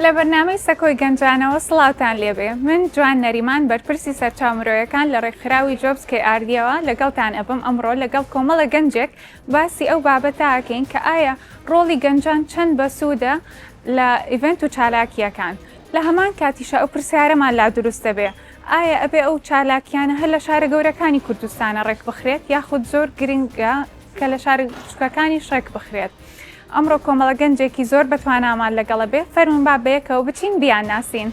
لە بەرنامەی سەکۆی گەنجانەوە سڵاوتان لێبێ من جوان نەریمان بەرپرسی سەرچاو مرۆیەکان لە ڕێکخراوی جۆبس KRD یەوە لەگەڵتان ئەبم ئەمڕۆ لەگەڵ کۆمەڵە گەنجێک باسی ئەو بابەتە ئەکەین کە ئایا ڕۆڵی گەنجان چەند بەسوودە لە event و چالاکییەکان لە هەمان کاتیشا ئەو پرسیارەمان لا دروست دەبێ ئایا ئەبێ ئەو چالاکیانە هەر لە شارە گەورەکانی کوردستانە ڕێک بخرێت یاخود زۆر گرنگە کە لە شارە بچوکەکانیش ڕێک بخرێت؟ ئەمڕۆ کۆمەڵە گەنجێکی زۆر بەتوانامان لەگەڵە بێ فەرموون با بەیەکەوە بچین بیانناسین.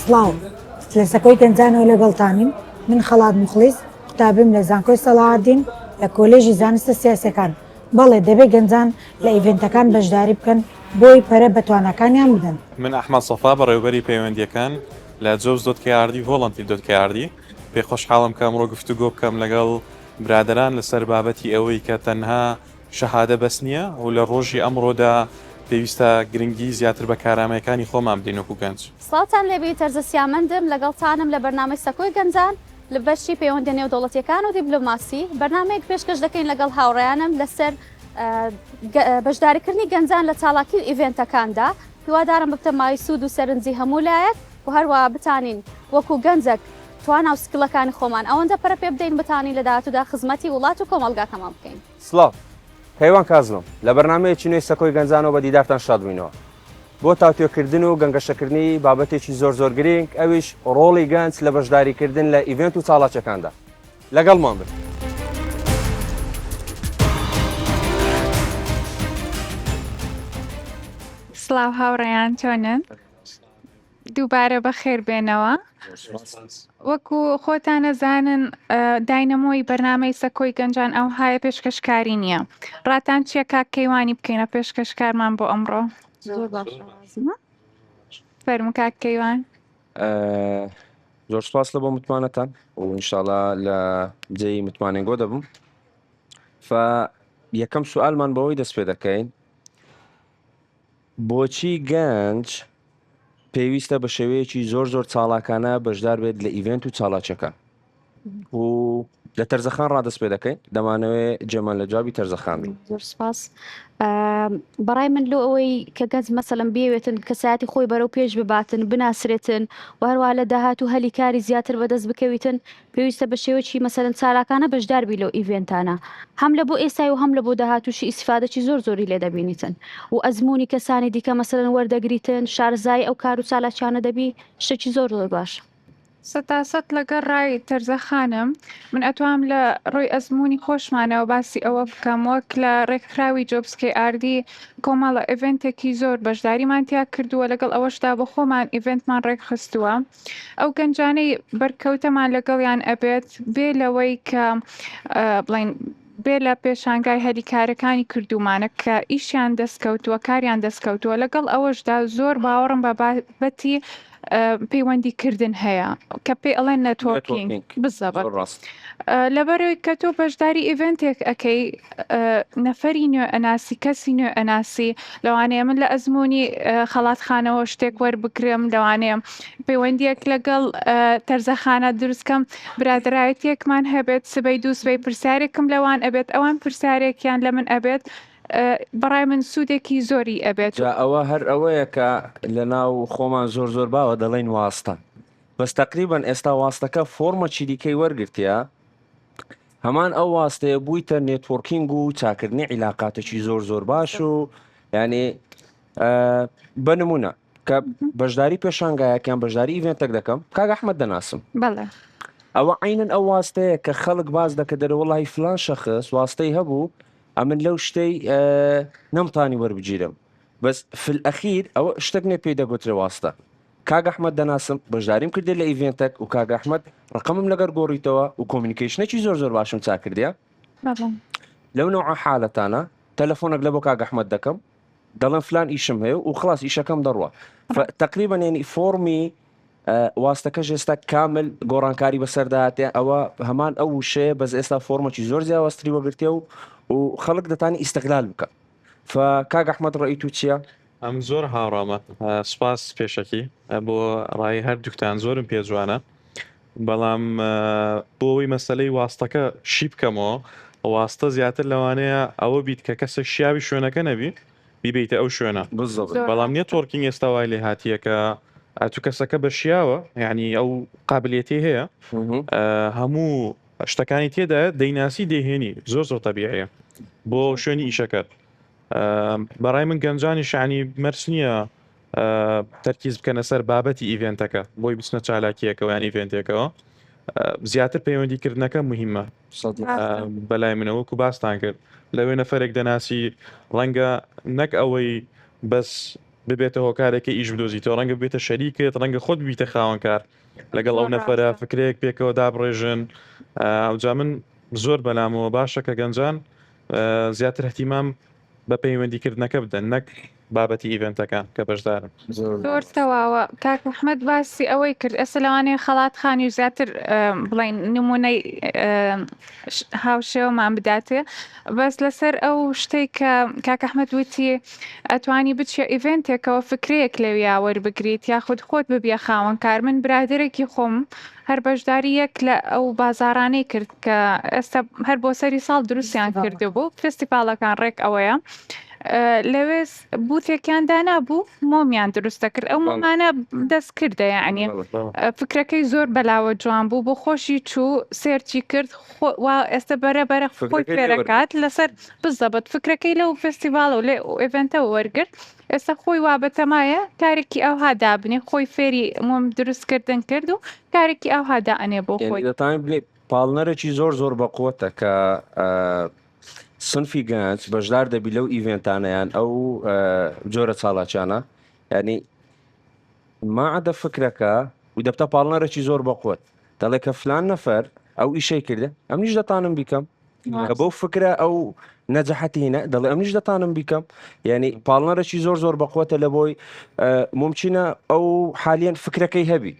سڵاو لە سەکۆی گەنجانەوە لەگەڵتانین من خەڵات موخڵیس قوتابیم لە زانکۆی سەڵاحەدین لە کۆلێژی زانستە سیاسیەکان بەڵێ دەبێ گەنجان لە event ەکان بەشداری بکەن بۆی پەرە بە تواناکانیان بدەن. من ئەحمەد سەفا بەڕێوەبەری پەیوەندییەکان لە جۆبس dot KRD و ڤۆڵەنتیر dot KRD پێ خۆشحاڵم کە ئەمڕۆ گفتوگۆ بکەم لەگەڵ برادەران لەسەر بابەتی ئەوەی کە تەنها شەهادە بەس نییە و لە ڕۆژی ئەمڕۆدا پێویستە گرنگی زیاتر بە کارامەیەکانی خۆمان بدەین وەکو گەنج. سڵاوتان لێبی تەرزە سیامەندم لەگەڵتانم لە بەرنامەی سەکۆی گەنجان لە بەشی پەیوەندیە نێودەوڵەتیەکان و دیبلۆماسی بەرنامەیەک پێشکەش دەکەین لەگەڵ هاوڕێیانم لەسەر بەشداریکردنی گەنجان لە چالاکی و event ەکاندا هیوادارم ببتە مایەی سوود و سەرنجی هەموو لایەک و هەروەها بتانین وەکو گەنجەک توانا و skill ەکانی خۆمان ئەوەندە پەرە پێ بدەین بتانین لە داهاتوودا خزمەتی وڵات و کۆمەڵگاکەمان بکەین. سڵاو، کەیوان کازمم، لە بەرنامەیەکی نوێی سەکۆی گەنجانەوە بە دیدارتان شاد بووینەوە بۆ تاوتوێکردن و گەنگەشەکردنی بابەتێکی زۆر زۆر گرینگ ئەویش ڕۆڵی گەنج لە بەشداریکردن لە event و چاڵاکیەکاندا. لەگەڵمان بن. سڵاو هاوڕێیان چۆنن؟ دووبارە بەخێر بێنەوە وەکو خۆتان ئەزانن داینەمۆی بەرنامەی سەکۆی گەنجان ئەوهایە پێشکەشکاری نییە ڕاتان چییە کاک کەیوانی بکەینە پێشکەشکارمان بۆ ئەمڕۆ زۆر باشە فەرموو کاک کەیوان زۆر سپاس لە بۆ متمانەتان و ئینشاءاللە لە جێی متمانەی گۆ دەبم ف یەکەم سوالمان بەوەی دەست پێ دەکەین بۆچی گەنج پێویستە بە شێوەیەکی زۆر زۆر چاڵاکانە بەشدار بێت لە event و چالاکیەکان و لە تەرزەخان ڕادەست پێ دەکەین دەمانەوێ جێمان لە جوابی تەرزەخان بین. زۆر سپاس. بەڕای من لۆ ئەوەی کە گەنج مەسەلەن بیەوێتن کەسایەتی خۆی بەرەو پێش بباتن بناسرێتن و هەروەها لە داهاتوو هەلی کاری زیاتر بەدەست بکەویتن پێویستە بە شێوەکی مەسەلەن چالاکانە بەشدار بی لەو event انە هەم لە بۆ ئێستای و هەم لە بۆ داهاتووشی ئیسیفادەکی زۆر زۆری لێ دەبینیتن و ئەزموونی کەسانی دیکە مەسەلەن وەردەگریتن شارەزایی ئەو کار و چالاکیانە دەبی شتێکی زۆر زۆر باشە. سەتاسەت لەگەڵ ڕای تەرزە خانم، من ئەتوام لە ڕووی ئەزموونی خۆشمانەوە باسی ئەوە بکەم وەک لە ڕێکخراوی جۆبس KRD کۆمەڵە event ێکی زۆر بەشداریمان تیا کردووە لەگەڵ ئەوەشدا بۆ خۆمان event مان ڕێکخستووە ئەو گەنجانەی بەرکەوتەمان لەگەڵیان ئەبێت بێ لەوەی کە بڵین بێ لە پێشانگای هەلیکارەکانی کردوومانە کە ئیشیان دەستکەوتووە کاریان دەستکەوتووە لەگەڵ ئەوەشدا زۆر باوەڕم بە بابەتی پەیوەندی کردن هەیە کە پێی ئەڵێن networking بزەبت لەبەرەوەی کە تۆ بەشداری event ێک ئەەکەی نەفەری نوێ ئەناسی کەسی نوێ ئەناسی لەوانەیە من لە ئەزمموی خەڵاتخانەوە شتێک وەربگرم لەوانەیە پەیوەندیەک لەگەڵ تەرزەخانە دروستکەم برادەرایەتیەکمان هەبێت سبەی دووسبەی پرسیارێکم لەوان ئەبێت ئەوان پرسیارێکیان لە من ئەبێت بەڕای من سوودێکی زۆری ئەبێت. جا ئەوە هەر ئەوەیە کە لەناو خۆمان زۆر زۆر باوە دەڵێین واستە بەس تەقریبەن ئێستا واستەکە فۆرمەکی دیکەی وەرگرتیە هەمان ئەو واستەیە بوویتە networking و چاکردنی عیلاقاتێکی زۆر زۆر باش و یعنی بە نمونە کە بەشداری پێشانگایەک یان بەشداری event ێک دەکەم کاک ئەحمەد دەناسم بەڵێ. ئەوە عەینەن ئەو واستەیە کە خەڵک باس دەکە دەرێ وەڵاهی فلان شەخس واستەی هەبوو ئەمن لەو شتەی نەمتانی وەربگیرم بەس في الأخير ئەوە شتێک نیە پێی دەگوترێ واستە کاک ئەحمەد دەناسم بەشداریم کردێ لە event ێک و کاک ئەحمەد ڕقەمم لەگەر گۆڕیتەوە و communication ێکی زۆر زۆر باشم چا کردیە لەو نەوعە حالەتانە تەلەفۆنێک لە بۆ کاک ئەحمەد دەکەم دەڵێم فلان ئیشم هەیە و خلاص ئیشەکەم دەڕوا تقریبا یعنی فۆڕمی. واستەکەش ئێستا کامل گۆڕانکاری بەسەردا هاتێ ئەوە هەمان ئەو وشەیە بەس ئێستا فۆرمەکی زۆر جیاوازتری وەگرتێ و و خەڵک دەتانی ئیستغلال بکە فە کاک ئەحمەد ڕەئی تو چیە؟ ئەم زۆر هاوڕامە سوپاس پێشەکی بۆ ڕای هەردووکتان زۆرم پێ جوانە بەڵام بۆ ئەوەی مەسەلەی واستەکە شی بکەمەوە واستە زیاتر لەوانەیە ئەوە بیت کە کەسێک شیاوی شوێنەکە نەبی بیبەیتە ئەو شوێنە بالضبط زۆر بەڵام ڕاستە. networking ئێستا وای لێ هاتیە کە ئەتو کەسەکە بە شیاوە یعنی ئەو قابلیەتی هەیە هەموو شتەکانی تێدایە دەیناسی دەیهێنی زۆر زۆر تەبیعیە بۆ شوێنی ئیشەکەت بەڕای من گەنجانیش یعنی مەرج نییە تەرکیز بکەنە سەر بابەتی event ەکە بۆی بچنە چالاکیەکەوە یان event ێکەوە زیاتر پەیوەندی کردنەکە مهمە بەلای منەوە وەکو باستان کرد لەوێ نەفرێک دەناسی ڕەنگە نەک ئەوەی بەس ببێتە هۆکارێکی ئیش بدۆزیتەوە ڕەنگە بێتە شەریکت ڕەنگە خۆت بیتە خاوەنکار لەگەڵ ئەو نەفرە فکرەیەک پێکەوە دابڕێژن ئەوجا من زۆر بەلامەوە باشە کە گەنجان زیاتر اهتیمام بە پەیوەندی کردنەکە بدەن نەک بابەتی event ەکان کە بەشدارن. زۆر تەواوە کاک ئەحمەد باسی ئەوەی کرد ئێستا لەوانەیە خەڵات خانیش زیاتر بڵێین نمونەی هاوشێوەمان بداتێ بەس لەسەر ئەو شتێک کە کاک ئەحمەد وتی ئەتوانی بچیە event ێکەوە فکرەیەک لەویا وەربگریت یاخود خۆت ببیە خاوەن کار من برادەرێکی خۆم هەر بەشداری یەک لە ئەو بازاڕانەی کرد کە ئێستا هەر بۆ سەری ساڵ دروستیان کردبوو فێستیڤاڵەکان ڕێک ئەوەیە لەوێ booth ێکیان دانابوو مۆمیان دروست دەکرد ئەو مۆمانە دەست کردە یعنی فکرەکەی زۆر بەلاوە جوان بوو بۆ خۆشی چوو search ی کرد وا ئێستا بەرە بەرە خۆی فێرەکات لەسەر بزەبت فکرەکەی لەو فێستیڤاڵ و لێ event ەوە وەرگرت ئێستا خۆی وا بەتەمایە کارێکی ئەوها دابنێ خۆی فێری مۆم دروست کردن کرد و کارێکی ئەوها دائەنێ بۆ یعنی خۆی. دەتوانین بلێ پاڵنەرێکی زۆر زۆر بەقوەتە کە سنفی گەنج بەشدار دەبی لەو event انە یان ئەو جۆرە چالاکیانە یعنی ماعدە فکرەکە و دەبتە پاڵنەرێکی زۆر بەقوت دەڵێ کە فلان نەفەر ئەو ئیشەی کردە ئەمنیش دەتانم بیکەم کە بەو فکرە ئەو نەجەحەتی هینە دەڵێ ئەمنیش دەتانم بیکەم یعنی پاڵنەرێکی زۆر زۆر بەقوتە لە بۆی ممکنە ئەو حالیەن فکرەکەی هەبی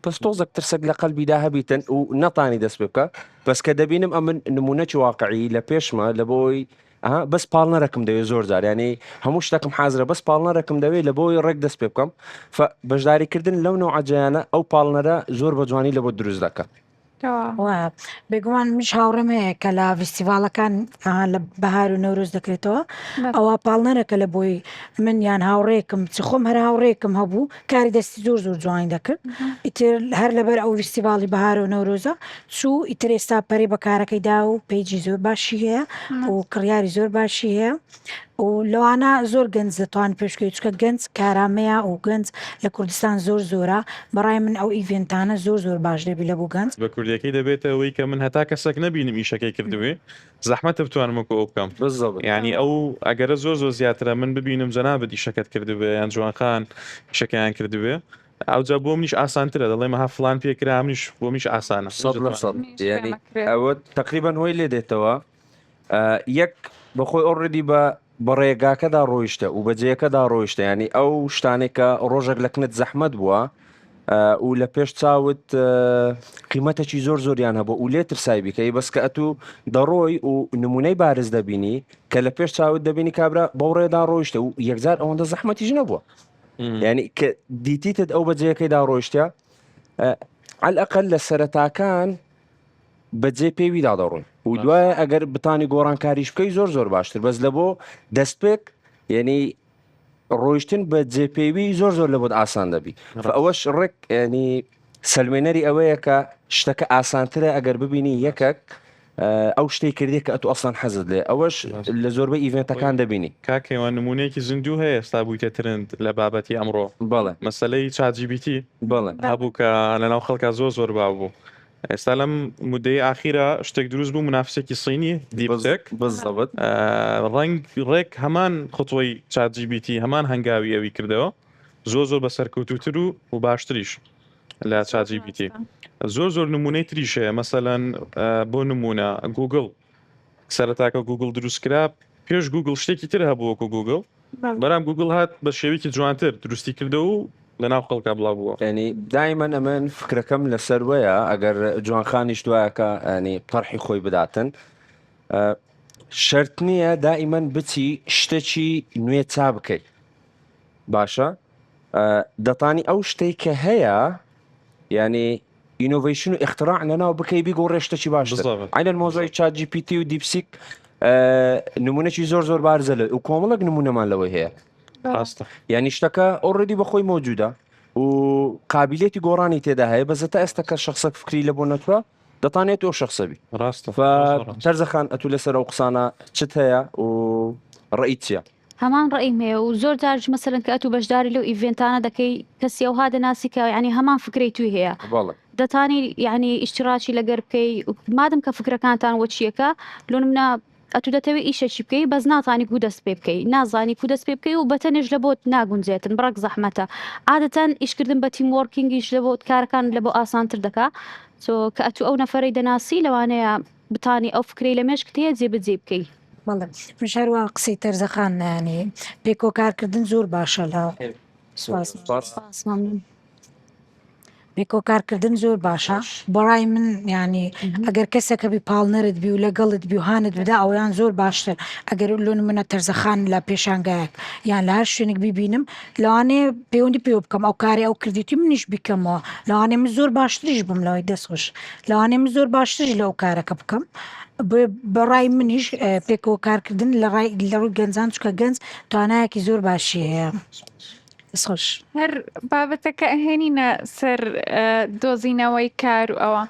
بەس تۆزەک ترسەک لە قەلبیدا هەبیتن و نەتانی دەست پێ بکە بەس کە دەبینم ئەمن نمونەکی واقعی لە پێشمە لە بۆی ئەها بەس پاڵنەرەکم دەوێت زۆر جار یعنی هەموو شتەکم حازرە بەس پاڵنەرەکم دەوێت لە بۆی ڕێک دەست پێ بکەم ف بەشداریکردن لەو نەوعە جیانە ئەو پاڵنەرە زۆر بە جوانی لە بۆ دروست دەکات. وایە بێگومان منیش هاوڕێم هەیە کە لە ڤیستیڤاڵەکان لە بەهار و نەورۆز دەکرێتەوە ئەوە پاڵنەرەکە لە بۆی من یان هاوڕێکم چ خۆم هەر هاوڕێکم هەبوو کاری دەستی زۆر زۆر جوانی دەکرد ئیتر هەر لەبەر ئەو ڤیستیڤاڵی بەهار و نەورۆزە چوو ئیتر ئێستا پەرەی بە کارەکەی دا و page ی زۆر باشی هەیە و کڕیاری زۆر باشی هەیە و لەوانە زۆر گەنج دەتوان پێشکەوی چکە گەنج کارامەیە و گەنج لە کوردستان زۆر زۆرە بەڕای من ئەو event انە زۆر زۆر باش دەبی لە بۆ گەنج. بە کوردیەکەی دەبێتە ئەوەی کە من هەتا کەسەک نەبینم ئیشەکەی کردبێ زەحمەتە بتوانم وەکو ئەو بکەم بالضبط. یانی ئەو ئەگەرە زۆر زۆر زیاترە من ببینم جەنابت ئیشەکەت کردبێ یان جوان خان ئیشەکەیان کردبێ ئەوجا بۆ منیش ئاسانترە دەڵێم ها فڵان پێ کرا منیش بۆ منیش ئاسانە 100% منیش یانی پێمەکرێ. ئەوە تەقریبەن هۆی لێ دێتەوە یەک بەخۆی already بە بە ڕێگاکەدا ڕۆیشتە و بە جێیەکەدا ڕۆیشتە ینی ئەو شتانێک کە ڕۆژێک لە کنت زەحمەت بووە و لە پێش چاوت قیمەتێکی زۆر زۆریان هەبوو و لێ ترسای بیکەی بەس کە ئەتوو دەڕۆی و نمونەی بارز دەبینی کە لە پێش چاوت دەبینی کابرا بەو ڕێدا ڕۆیشتە و یەکجار ئەوەندە زەحمەتیش نەبووە ینی کە دیتیتت ئەو بەجێەکەیدا ڕۆیشتە عەلئەقەل لە سەرەتاکان بە جێ پێویدا دەڕۆین و دوایە ئەگەر بتانی گۆڕانکاریش بکەی زۆر زۆر باشتر بەس لە بۆ دەستپێک یعنی ڕۆیشتن بە جێ پێوی زۆر زۆر لە بۆت ئاسان دەبی ئەوەش ڕێک ینی سلمێنەری ئەوەیە کە شتەکە ئاسانترە ئەگەر ببینی یەکەک ئەو شتەی کردی کە ئەتو ئەسڵەن حەزت لێ ئەوەش لە زۆربەی event ەکان دەبینی. کاک هیوا نمونەیەکی زیندوو هەیە ئێستا بوویتە trend لە بابەتی ئەمڕۆ بەڵێ. مەسەلەی ChatGPT بەڵێ. هەبوو کە لەناو خەڵکا زۆر زۆر باو بوو ئێستا لەم مودەی ئاخیرا شتێک دروست بوو منافسێکی صینی DeepSeek بالضبط. ڕەنگ ڕێک هەمان خطوەی ChatGPT هەمان هەنگاوی ئەوی کردەوە زۆر زۆر بە سەرکەوتووتر و و باشتریش لە ChatGPT زۆر زۆر نمونەی تریش هەیە مەسەلەن بۆ نمونە گوگل سەرەتاکە گوگل دروست کرا پێش گوگل شتێکی تر هەبوو وەکو گوگل بەرام گوگل هات بە شێوەیەکی جوانتر دروستی کردەوە و. لە ناو خەڵکا بڵاو بووە. یانی دایمەن ئەمن فکرەکەم لەسەر وەیە ئەگەر جوان خانیش دوایەکە ینی تەرحی خۆی بداتن شەرت نییە دائیمەن بچی شتێکی نوێ چا بکەیت باشە دەتانی ئەو شتێک کە هەیە یعنی innovation و اختراع لەناو بکەی بیگۆڕێ شتێکی باشتر عینەن مۆزۆی ChatGPT و DeepSeek نمونەی زۆر زۆر بارزە لە و کۆمەڵک نمونەمان لەوەی هەیە ڕاستە یعنی شتەکە already بەخۆی مۆجودە و قابلیەتی گۆڕانی تێدا هەیە بەزە تا ئێستا کە شخصە فکری لە بۆ نەتوە دەتانێت ئەو شخصە بی ڕاستە تەرزەخان ئەتو لەسەر ئەو قسانە چت هەیە و ڕێی چییە؟ هەمان ڕەئیم هەیە و زۆر جاریش مەسەلەن کە ئەتوو بەشداری لەو event انە دەکەی کەسی ئەوها دەناسی کە یانی هەمان فکرەی توی هەیە بەڵێ. دەتانی یانی ئیشتراکی لەگەر بکەی مادەم کە فکرەکانتان وەچیەکە لۆ نمونە ئەتوو دەتەوێ ئیشەکی بکەی بەس ناتانی کو دەست پێ بکەی نازانی کو دەست پێ بکەی و بەتەنێش لە بۆت ناگونجێتن بڕەک زەحمەتە عادەتەن ئیشکردن بە team working یش لە بۆت کارەکان لە بۆ ئاسانتر دەکا so کە ئەتوو ئەو نەفەرەی دەناسی لەوانەیە بتانی ئەو فکرەی لە مێشکت هەیە جێبەجێی بکەی. بەڵێ منیش هەروا قسەی تەرزەخان یانی پێکەوە کارکردن زۆر باشە لە سپاس سپاس مەمنون. پێکەوە کارکردن زۆر باشە بەڕای من ینی ئەگەر کەسێکە بی پاڵنەرت بی و لەگەڵت بی و هاانت بدا ئەویان زۆر باشتر ئەگەر لۆ منە تەرزەخان لە پێشانگایەک یان لە هەر شوێنێک بیبینم لەوانەیە پەیوەندی پێوە بکەم ئەو کاری ئەو کردیتی منیش بیکەمەوە لەوانەیە من زۆر باشتریش بم لەوەی دەستخۆش لەوانەیە من زۆر باشتریش لەو کارەکە بکەم بەڕای منیش پێکەوە کارکردن لە ڕای لە ڕووی گەنجان چکە گەنج توانایەکی زۆر باشی هەیە دەستخۆش. هەر بابەتەکە ئەهێنینە سەر دۆزینەوەی کار و ئەوە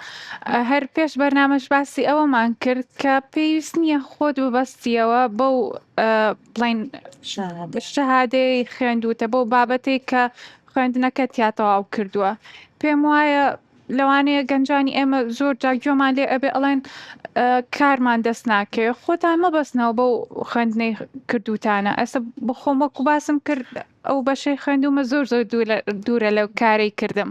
هەر پێش بەرنامەش باسی ئەوەمان کرد کە پێویست نییە خۆت ببەستیەوە بەو بڵین شەهادەی خوێندوتە بەو بابەتێک کە خوێندنەکەت یا تەواو کردووە پێم وایە لەوانەیە گەنجانی ئێمە زۆر جا گوێمان لێ ئەبێ ئەڵێن کارمان دەست ناکەوێ خۆتان مەبەستنەوە بەو خوێندنەی کردوتانە ئێستا بخۆم وەکو باسم کرد ئەو بەشەی خوێندومە زۆر زۆر دوورە لەو کارەی کردم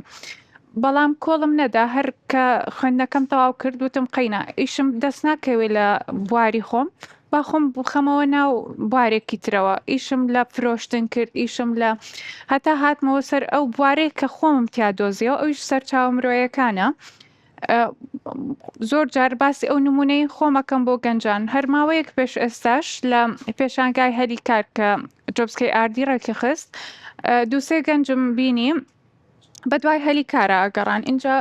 بەڵام کۆڵم نەدا هەر کە خوێندنەکەم تەواو کرد وتم قەینا ئیشم دەست ناکەوێ لە بواری خۆم با خۆم بخەمەوە ناو بوارێکی ترەوە ئیشم لە فرۆشتن کرد ئیشم لە هەتا هاتمەوە سەر ئەو بوارەی کە خۆمم تیا دۆزیەوە ئەویش سەرچاوە مرۆیەکانە زۆر جار باسی ئەو نمونەی خۆمەکەم بۆ گەنجان هەر ماوەیەک پێش ئێستاش لە پێشانگای هەلی کار کە Jobs KRD ڕێکی خست دووسێ گەنجم بینی بەدوای هەلی کارا ئەگەڕان ئینجا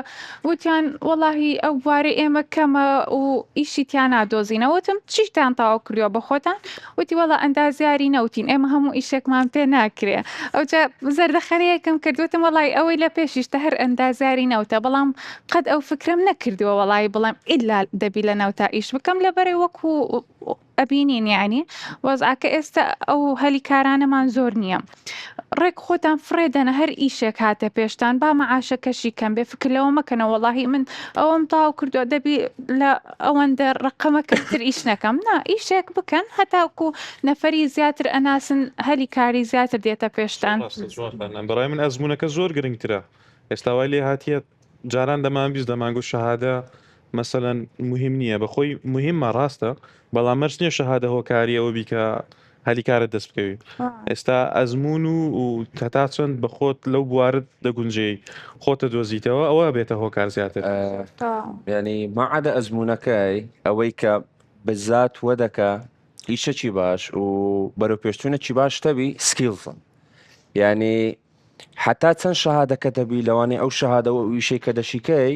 وتیان وەڵاهی ئەو بوارەی ئێمە کەمە و ئیشی تیا نادۆزینەوە وتم چیتان تەواو کردووە بە خۆتان وتی وەڵا ئەندازیاری نەوتین ئێمە هەموو ئیشێکمان پێ ناکرێ ئەوجا زەردەخەرەیەکم کرد وتم وەڵی ئەوەی لە پێشیشتە هەر ئەندازیاری نەوتە بەڵام قەت ئەو فکرەم نەکردووە وەڵی بڵێم ئیلا دەبی لە نەوتا ئیش بکەم لەبەرەی وەکو ئەبینین یەعنی وەزعەکە ئێستا ئەو هەلی کارانەمان زۆر نییە ڕێک خۆتان فڕێ دەنە هەر ئیشێک هاتە پێشتان با مەعاشەکەشی کەم بێ فکر لەوە مەکەنە وەڵاهی من ئەوەم تەواو کردووە دەبی لە ئەوەندە ڕقەمە کەمتر ئیش نەکەم نا ئیشێک بکەن هەتاکو نەفەری زیاتر ئەناسن هەلی کاری زیاتر دێتە پێشتان. ڕاستە جوان خانم بەڕای من ئەزموونەکە زۆر گرنگترە ئێستا وای لێ هاتیە جاران دەمانبیست دەمانگوت شەهادە مەسەلەن موهیم نییە بەخۆی موهیمە ڕاستە بەڵام مەرج نییە شەهادە هۆکاری ئەوە بی کە هەلی کارت دەست بکەوی ئێستا ئەزمون و و هەتا چەند بە خۆت لەو بوارت دەگونجێی خۆتە دۆزیتەوە ئەوە بێتە هۆکار زیاتر. یانی ماعادە ئەزمونەکەی ئەوەی کە بزات وە دەکا ئیشەکی باش و بەرەو پێشچوونەکی باش تەبی skills ن یانی حتا چەند شەهادەکە دەبی لەوانەیە ئەو شەهادە و ئیشەی کە دەشیکەی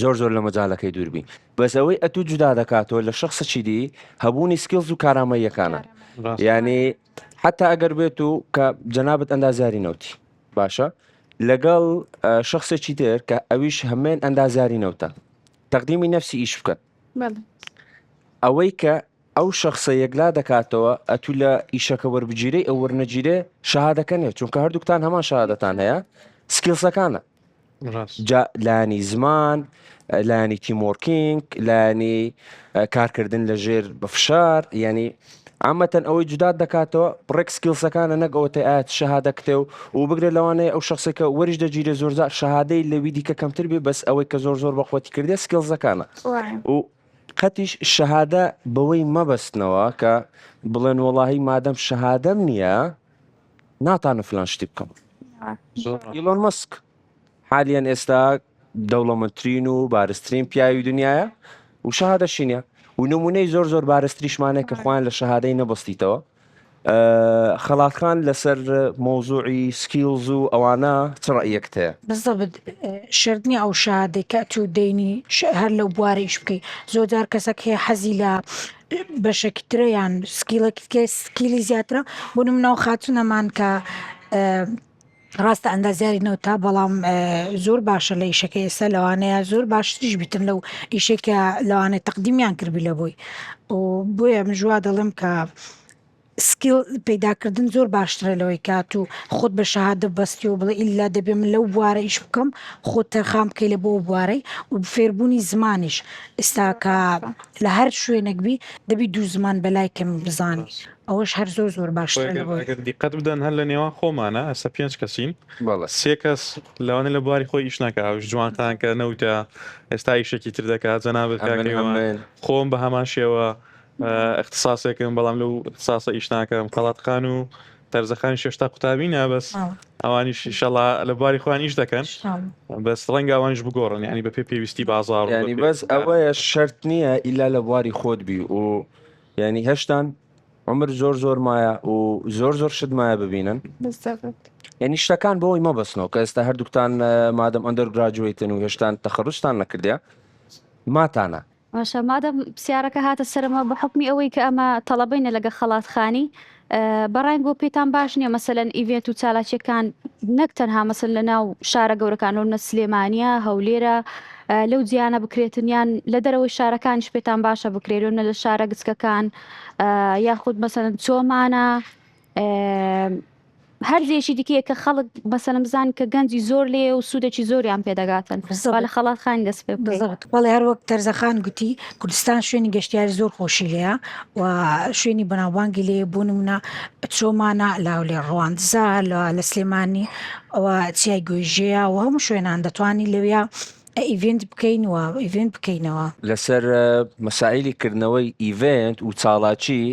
زۆر زۆر لە مەجالەکەی دووربی بەس ئەوەی ئەتوو جودا دەکاتەوە لە شخصی دی هەبوونی skills و کارامەیەکانە یعنی حتا ئەگەر بێت و کە جەنابەت ئەندازیاری نەوتی باشە لەگەڵ شخصێکی تر کە ئەویش هەمێن ئەندازیاری نەوتە تەقدیمی نفسی ئیش بکەن ئەوەی کە ئەو شخصە یەکلا دەکاتەوە ئەتوو لە ئیشەکە وەربگیرێ ئەو وەرنەگیرێ شەهادەکە نیە چونکە هەردووکتان هەمان شەهادەتان هەیە skills ەکانە جا لایەنی زمان لایەنی teamworking لایەنی کارکردن لە ژێر بە فشار یعنی عامەتەن ئەوەی جودات دەکاتەوە ڕێک skills ەکانە نەک ئەوەتە ئایا شەهادە کتێ و و بگرە لەوانەیە ئەو شخصێکە وەریش دەگیرێ زۆرجار شەهادەی لەوی دیکە کەمتر بێ بەس ئەوەی کە زۆر زۆر بەخوەتی کردێ skills ەکانە و قەتیش شەهادە بەوەی مەبەستنەوە کە بڵێن وەڵاهی مادەم شەهادەم نییە ناتانم فلان شتی بکەم. ئیلۆن مەسک حالیەن ئێستا دەوڵەمەندترین و بارزترین پیاوی دنیاە و شەهادەشی نیە و نمونەی زۆر زۆر بارزتریشمانە کە خۆیان لە شەهادەی نەبەستیتەوە. خەڵات خان لەسەر مەوزوعی skills و ئەوانە چ ڕەئیەکت هەیە؟ بالضبط شەرت نیە ئەو شەهادەی کە ئەتوو دەینی هەر لەو بوارە ئیش بکەی زۆر جار کەسەک هەیە حەزی لە بەشێکی ترە یان skill ێکی تکە skill ی زیاترە بۆ نمونە ئەو خاتوونەمان کە ڕاستە ئەندازیاری نەوتە بەڵام زۆر باشە لە ئیشەکەی ئێستا لەوانەیە زۆر باشتریش بیتن لەو ئیشەی کە لەوانەیە تەقدیمیان کردبی لە بۆی و بۆیە من وا دەڵێم کە skill پەیداکردن زۆر باشترە لەوەی کات و خۆت بە شەهادە بەستی و بڵێ ئیلا دەبێ من لەو بوارە ئیش بکەم خۆت تەرخان بکەی لە بۆ ئەو بوارەی و فێربوونی زمانیش ئێستا کە لە هەر شوێنێک بی دەبی دوو زمان بەلای کەمی بزانی ئەوەش هەر زۆر زۆر باشترە لە بۆی. ئەگەر دیقەت بدەن هەر لە نێوان خۆمانە ئێستا پێنج کەسین سێ کەس لەوانەیە لە بواری خۆی ئیش نەکا ئەویش جوانتان کە نەوتە ئێستا ئیشێکی تر دەکات جەنابت کاک هیوا خۆم بە هەمان شێوە اختصاصێکم بەڵام لەو اختصاصە ئیش ناکەم خەڵات خان و تەرزەخانیش هێشتا قوتابینە بەس ئەوانیش ئیشەڵا لە بواری خۆیان ئیش دەکەن بەس ڕەنگە ئەوانیش بگۆڕن یعنی بە پێ پێویستی بازاڕ ینی بەس ئەوەیە شەرت نییە ئیلا لە بواری خۆت بی و یعنی هێشتان عمر زۆر زۆر مایە و زۆر زۆر شت مایە ببینن بالضبط یعنی شتەکان بۆی مەبەستنەوە کە ئێستا هەردووکتان مادەم undergraduate ن و هێشتان تەخەروجتان نەکردە ماتانە باشە مادەم پرسیارەکە هاتە سەرمەوە بە حوکمی ئەوەی کە ئەمە تەڵەبەینە لەگە خەڵات خانی بەڕای بۆ پێتان باش نییە مەسەلەن event و چالاکیەکان نەک تەنها مەسەل لە ناو شارە گەورەکان لۆ نە سلێمانیە هەولێرە لەو جیانە بکرێتن یان لە دەرەوەی شارەکانیش پێتان باشە بکرێت لۆ نە لە شارە گچکەکان یاخود مەسەلەن چۆمانە هەر جێیەکی دیکەیە کە خەڵک مەسەلەن بزانن کە گەنجی زۆر لێیە و سوودێکی زۆریان پێ دەگاتن. با لە خەڵات خانی دەست پێ بکەین. بالضبط بەڵێ هەر وەک تەرزەخان گوتی کوردستان شوێنی گەشتیاری زۆر خۆشی لێیە و شوێنی بەناوبانگی لێیە بۆ نمونە چۆمانە لە هەولێر ڕواندزە لە سلێمانی ئەوە چیای گۆیژەیە و هەموو شوێنان دەتوانی لەویا event بکەین و event بکەینەوە. لەسەر مەسائیلی کردنەوەی event و چاڵاکی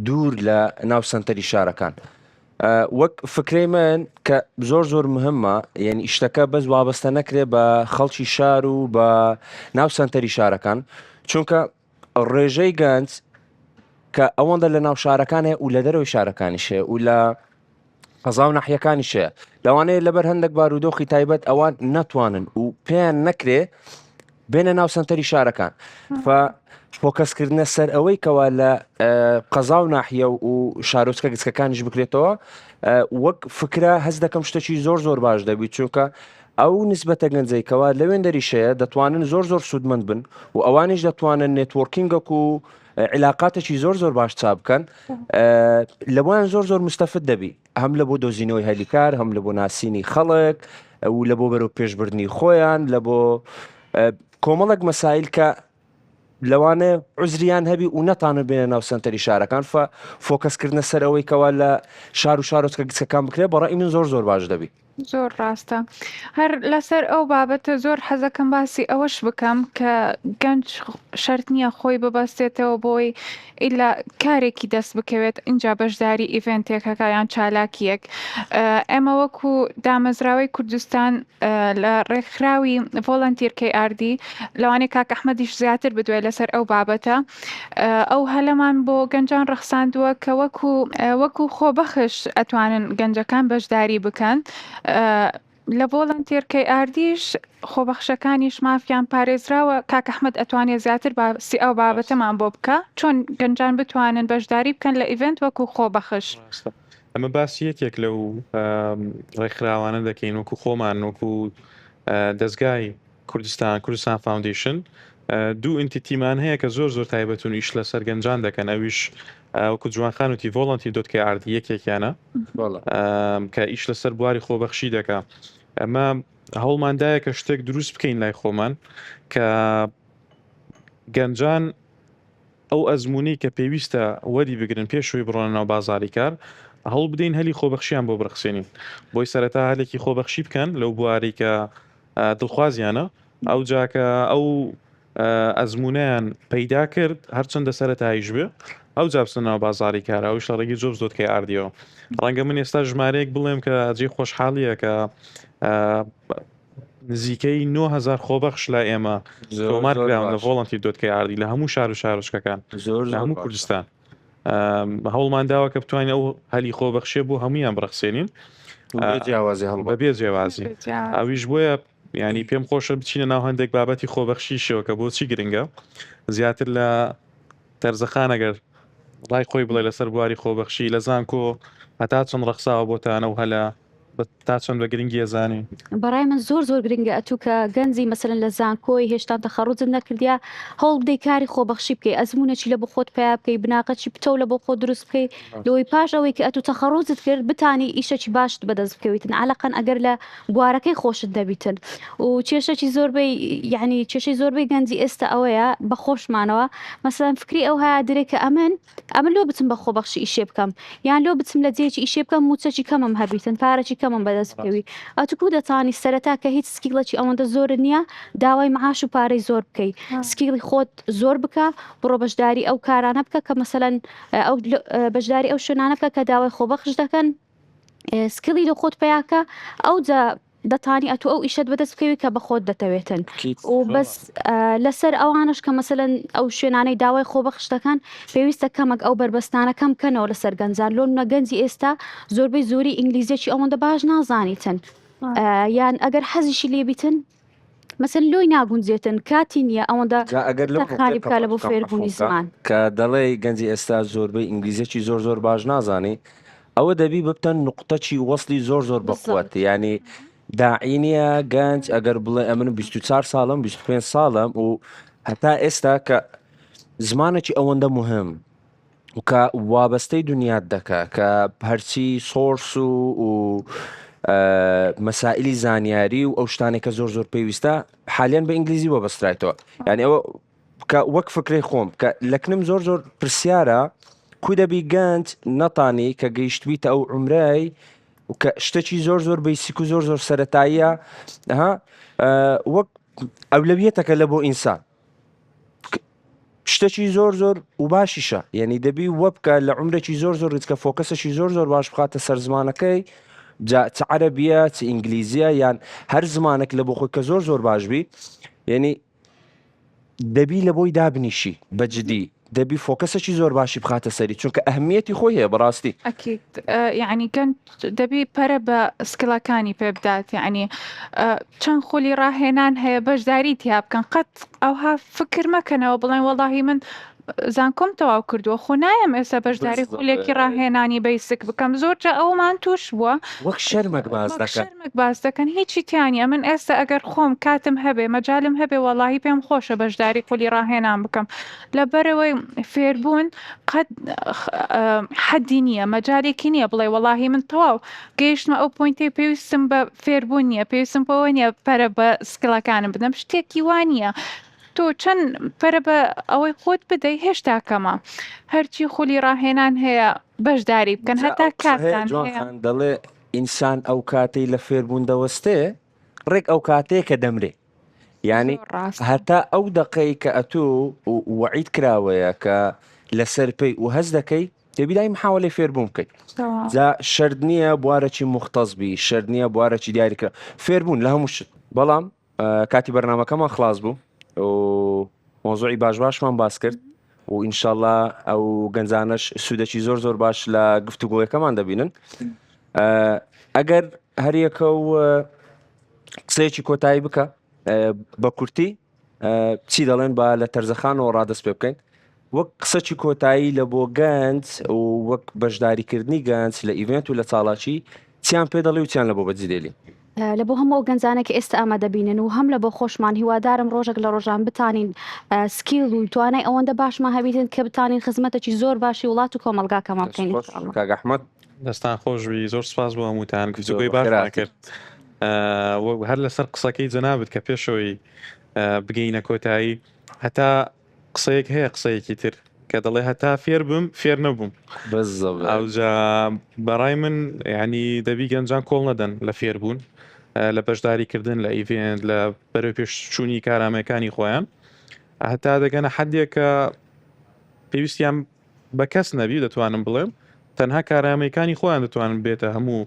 دوور لە ناو سەنتەری شارەکان وەک فکرەی من کە زۆر زۆر مهمە یعنی شتەکە بەس وابەستە نەکرێ بە خەڵکی شار و بە ناو سەنتەری شارەکان چونکە ڕێژەی گەنج کە ئەوەندە لە ناو شارەکان هەیە و لە دەرەوەی شارەکانیش هەیە و لە قەزا و ناحیەکانیش هەیە لەوانەیە لەبەر هەندێک بارودۆخی تایبەت ئەوان نەتوانن و پێیان نەکرێ بێنە ناو سەنتەری شارەکان focus کردنە سەر ئەوەی کەوا لە قەزا و ناحیە و شارۆچکە گچکەکانیش بکرێتەوە وەک فکرە هەست دەکەم شتێکی زۆر زۆر باش دەبیت چونکە ئەو نسبەتە گەنجەی کەوا لەوێندەریش هەیە دەتوانن زۆر زۆر سوودمەند بن و ئەوانیش دەتوانن networking ەک و عیلاقاتێکی زۆر زۆر باش چا بکەن لەوان زۆر زۆر مستەفد دەبی هەم لە بۆ دۆزینەوەی هەلیکار هەم لە بۆ ناسینی خەڵک و لە بۆ بەرەو پێشبردنی خۆیان لە بۆ کۆمەڵێک مەسایل کە لەوانەیە عوزریان هەبی و نەتانن بێنە ناو سەنتەری شارەکان فە focus کردنە سەر ئەوەی کەوا لە شار و شارۆچکە گچکەکان بکرێت بەڕای من زۆر زۆر باش دەبی. زۆر ڕاستە هەر لەسەر ئەو بابەتە زۆر حەزەکەم باسی ئەوەش بکەم کە گەنج شەرت نییە خۆی ببەستێتەوە بۆی ئیلا کارێکی دەست بکەوێت ئینجا بەشداری event ێکەکە یان چالاکیەک ئێمە وەکو دامەزراوەی کوردستان لە ڕێکخراوی Volunteer KRD لەوانەیە کاک ئەحمەدیش زیاتر بدوێ لەسەر ئەو بابەتە ئەو هەلەمان بۆ گەنجان ڕەخساندووە کە وەکو وەکو خۆبەخش ئەتوانن گەنجەکان بەشداری بکەن لە Volunteer KRD یش خۆبەخشەکانیش مافیان پارێزراوە کاک ئەحمەد ئەتوانێ زیاتر باسی ئەو بابەتەمان بۆ بکا چۆن گەنجان بتوانن بەشداری بکەن لە event وەکو خۆبەخش. ڕاستە ئەمە باسی یەکێک لەو ڕێکخراوانە دەکەین وەکو خۆمان وەکو دەزگای کوردستان کوردستان Foundation دوو entity مان هەیە کە زۆر زۆر تایبەتون ئیش لەسەر گەنجان دەکەن ئەویش وەکو جوان خان وتی Volunteer dot KRD یەکێکیانە کە ئیش لەسەر بواری خۆبەخشی دەکا ئەمە هەوڵماندایە کە شتێک دروست بکەین لای خۆمان کە گەنجان ئەو ئەزموونەی کە پێویستە وەری بگرن پێش ئەوەی بڕۆنە ناو بازاڕی کار، هەوڵ بدەین هەلی خۆبەخشیان بۆ برەخسێنین. بۆی سەرەتا هەلێکی خۆبەخشی بکەن لەو بوارەی کە دڵخوازیانە، ئەوجا کە ئەو ئەزموونەیان پەیدا کرد، هەرچەندە سەرەتاییش بێ، ئەوجا بچنە ناو بازاڕی کار، ئەویش لە ڕێگەی jobs dot KRD یەوە. ڕەنگە من ئێستا ژمارەیەک بڵێم کە جێی خۆشحاڵییە کە نزیکەی 9000 خۆبەخش لای ئێمە تۆمار کراون لە volunteer dot KRD لە هەموو شار و شارۆچکەکان لە هەموو کوردستان. هەوڵمان داوە کە بتوانین ئەو هەلی خۆبەخشیە بۆ هەمویان بڕەخسێنین بەبێ جیاوازی ئەویش بۆیە ینی پێم خۆشە بچینە ناو هەندێک بابەتی خۆبەخشیشەوە کە بۆچی گرنگە زیاتر لە تەرزەخان ئەگەر ڕای خۆی بڵێ لەسەر بواری خۆبەخشی لە زانکۆ هەتا چەند ڕەخساوە بۆتانە و هەلە تا چەند بە گرنگی ئەزانی؟ بەڕای من زۆر زۆر گرنگە ئەتوو کە گەنجی مەسەلەن لە زانکۆی هێشتان تەخەڕوجت نەکردیە هەوڵ بدەی کاری خۆبەخشی بکەی ئەزموونەکی لە بۆ خۆت پەیا بکەی بناغەکی پتەو لە بۆ خۆت دروست بکەی لەوەی پاش ئەوەی کە ئەتوو تەخەڕوجت کرد بتانی ئیشەکی باشت بەدەست بکەویتن عەلەقەن ئەگەر لە بوارەکەی خۆشت نەبیتن و کێشەکی زۆربەی یعنی کێشەی زۆربەی گەنجی ئێستا ئەوەیە بە خۆشمانەوە مەسەلەن فکری ئەو هەیە درێ کە ئەمن ئەمن لۆ بچم بە خۆبەخشی ئیشێ بکەم یان لۆ بچم لە جێیەکی ئیشێ بکەم مووچەکی کەمم هەبیتن پارەکی کەمم بەدەست بکەوی ئەتو کو دەتانی سەرەتا کە هیچ skill ەکی ئەوەندە زۆرت نییە داوای معاش و پارەی زۆر بکەی skill ی خۆت زۆر بکە بڕۆ بەشداری ئەو کارانە بکە کە مەسەلەن ئەو بەشداری ئەو شوێنانە بکە کە داوای خۆبەخش دەکەن skill ی لە خۆت پیاکە ئەوجا دەتانی ئەتوو ئەو ئیشەت بەدەست بکەوی کە بە خۆت دەتەوێتن و بەس لەسەر ئەوانش کە مەسەلەن ئەو شوێنانەی داوای خۆبەخش دەکەن پێویستە کەمەک ئەو بەربەستانە کەم کەنەوە لەسەر گەنجان لۆن نە گەنجی ئێستا زۆربەی زۆری ئینگلیزیەکی ئەوەندە باش نازانیتن یان ئەگەر حەزیشی لێبیتن مەسەن لۆی ناگونجێتن کاتی نییە ئەوەندە جا ئەگەر لەو تەرخانی بکە لە بۆ فێربوونی زمان. کە دەڵێی گەنجی ئێستا زۆربەی ئینگلیزیەکی زۆر زۆر باش نازانی ئەوە دەبی ببتە نوقتەکی وەسلی زۆر زۆر بەقوەت یانی داعی نییە گەنج ئەگەر بڵێ ئەمن 24 ساڵم 25 ساڵم و هەتا ئێستا کە زمانێکی ئەوەندە مهم و کە وابەستەی دنیات دەکا کە هەرچی source و و مەسائلی زانیاری و ئەو شتانێک کە زۆر زۆر پێویستە حالیان بە ئینگلیزی بۆ بەسترایتەوە یعنی ئەوە کە وەک فکرەی خۆم کە لەکنم زۆر زۆر پرسیارە کو دەبی گەنج نەتانی کە گەیشتبیتە ئەو عمرای و کە شتێکی زۆر زۆر basic و زۆر زۆر سەتاییە ها وەک ئەولەویەتەکە لە بۆ ئینسان شتێکی زۆر زۆر و باشیشە یعنی دەبی وە بکە لە عمرێکی زۆر زۆر ریزکە focus ێکی زۆر زۆر باش بخاتە سەر زمانەکەی جا چ عەرەبیە چ ئینگلیزیە یان هەر زمانێک لە بۆ خۆی کە زۆر زۆر باش بی یعنی دەبی لە بۆی دابنیشی بە جدی دەبی focus ێکی زۆر باشی بخاتە سەری چونکە ئەهمیەتی خۆی هەیە بەڕاستی. ئەکید یەعنی گەنج دەبی پەرە بە skill ەکانی پێ بدات یەعنی چەند خولی ڕاهێنان هەیە بەشداری تیا بکەن قەت ئەوها فکر مەکەنەوە بڵێن وەڵاهی من زانکۆم تەواو کردووە خۆ نایەم ئێستا بەشداری خولێکی ڕاهێنانی basic بکەم زۆر جا ئەومان توش بووە وەک شەرمەک باس دەکەن شەرمەک باس دەکەن هیچی تیا نیە من ئێستا ئەگەر خۆم کاتم هەبێ مەجالم هەبێ وەڵاهی پێم خۆشە بەشداری خولی ڕاهێنان بکەم لەبەرئەوەی فێربوون قەت حەدی نییە مەجالێکی نییە بڵێ وەڵاهی من تەواو گەیشتمە ئەو point ەی پێویستم بە فێربوون نییە پێویستم بەوە نییە پەرە بە skill ەکانم بدەم شتێکی وا نییە تۆ چەند پەرە بە ئەوەی خۆت بدەی هێشتا کەمە هەرچی خولی ڕاهێنان هەیە بەشداری بکەن هەتا کاتتان هەیە. دەڵێ ئینسان ئەو کاتەی لە فێربوون دەوەستێ ڕێک ئەو کاتەیە کە دەمرێ یانی هەتا ئەو دەقەی کە ئەتوو وەعید کراوەیە کە لەسەر پێی و هەست دەکەی دەبی دای محاولەی فێربوون بکەیت جا شەرت نییە بوارەکی مختص بی شەرت نییە بوارەکی دیاریکرا فێربوون لە هەموو شت بەڵام کاتی بەرنامەکەمان خلاص بوو و مۆزوعی باش باشمان باس کرد و ئینشاءاللە ئەو گەنجانەش سوودەکی زۆر زۆر باش لە گفتوگۆیەکەمان دەبینن ئەگەر هەریەکە و قسەیەکی کۆتایی بکە بە کورتی چی دەڵێن با لە تەرزەخانەوە ڕادەست پێ بکەین وەک قسەکی کۆتایی لە بۆ گەنج و وەک بەشداریکردنی گەنج لە event و لە چاڵاکی چیان پێ دەڵێ و چیان لە بۆ بەجی دێلی؟ لە بۆ هەموو ئەو گەنجانە کە ئێستا ئەمە دەبینن و هەم لە بۆ خۆشمان هیوادارم ڕۆژێک لە ڕۆژان بتانین skill و توانای ئەوەندە باشمان هەبیتن کە بتانین خزمەتێکی زۆر باشی وڵات و کۆمەڵگاکەمان بکەین ان شاء اللە. کاک ئەحمەد. دەستان خۆش بی زۆر سپاس بۆ هەمووتان گفتوگۆی باشمان کرد هەر لەسەر قسەکەی جەنابت کە پێشەوەی بگەینە کۆتایی هەتا قسەیەک هەیە قسەیەکی تر کە دەڵێ هەتا فێر بم فێر نەبووم ئەوجا بەڕای من ینی دەبی گەنجان کۆڵ نەدەن لە فێربوون لە بەشداریکردن لە event لە بەرەو پێشچوونی کارامەکانی خۆیان هەتا دەگەنە حدێک کە پێویستیان بە کەس نەبی دەتوانم بڵێم تەنها کارامەیەکانی خۆیان دەتوانن بێتە هەموو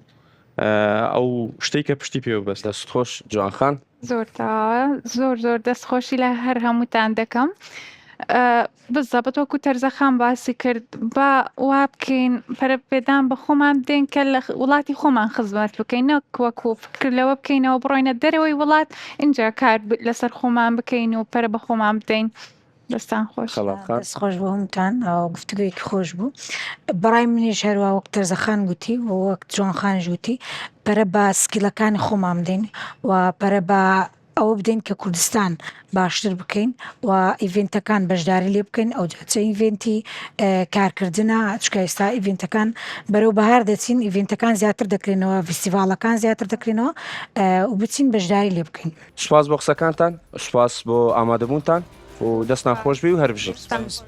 ئەو شتەی کە پشتی پێ ببەستن. دەست خۆش جوان خان. زۆر تەواوە زۆر زۆر دەست خۆشی لە هەر هەمووتان دەکەم بزەبت وەکو تەرزەخان باسی کرد با وا بکەین پەرە پێدان بە خۆمان بدەین کە لە وڵاتی خۆمان خزمەت بکەین نەک وەکو فکر لەوە بکەینەوە بڕۆینە دەرەوەی وڵات ئینجا کار لەسەر خۆمان بکەین و پەرە بە خۆمان بدەین. دەستان خۆش. خەڵات خان. دەست خۆش بۆ هەمووتان گفتوگۆیەکی خۆش بوو بەڕای منیش هەروا وەک تەرزەخان گوتی و وەک جوان خانیش گوتی پەرە بە skill ەکانی خۆمان بدەین و پەرە بە ئەوە بدەین کە کوردستان باشتر بکەین و event ەکان بەشداری لێ بکەین ئەو چ event ی کارکردنە چکە ئێستا event ەکان بەرەو بەهار دەچین event ەکان زیاتر دەکرێنەوە فیستیڤاڵەکان زیاتر دەکرێنەوە و بچین بەشداری لێ بکەین. سوپاس بۆ قسەکانتان، سوپاس بۆ ئامادەبوونتان و دەستتان خۆش بی و هەر بژین. سوپاس.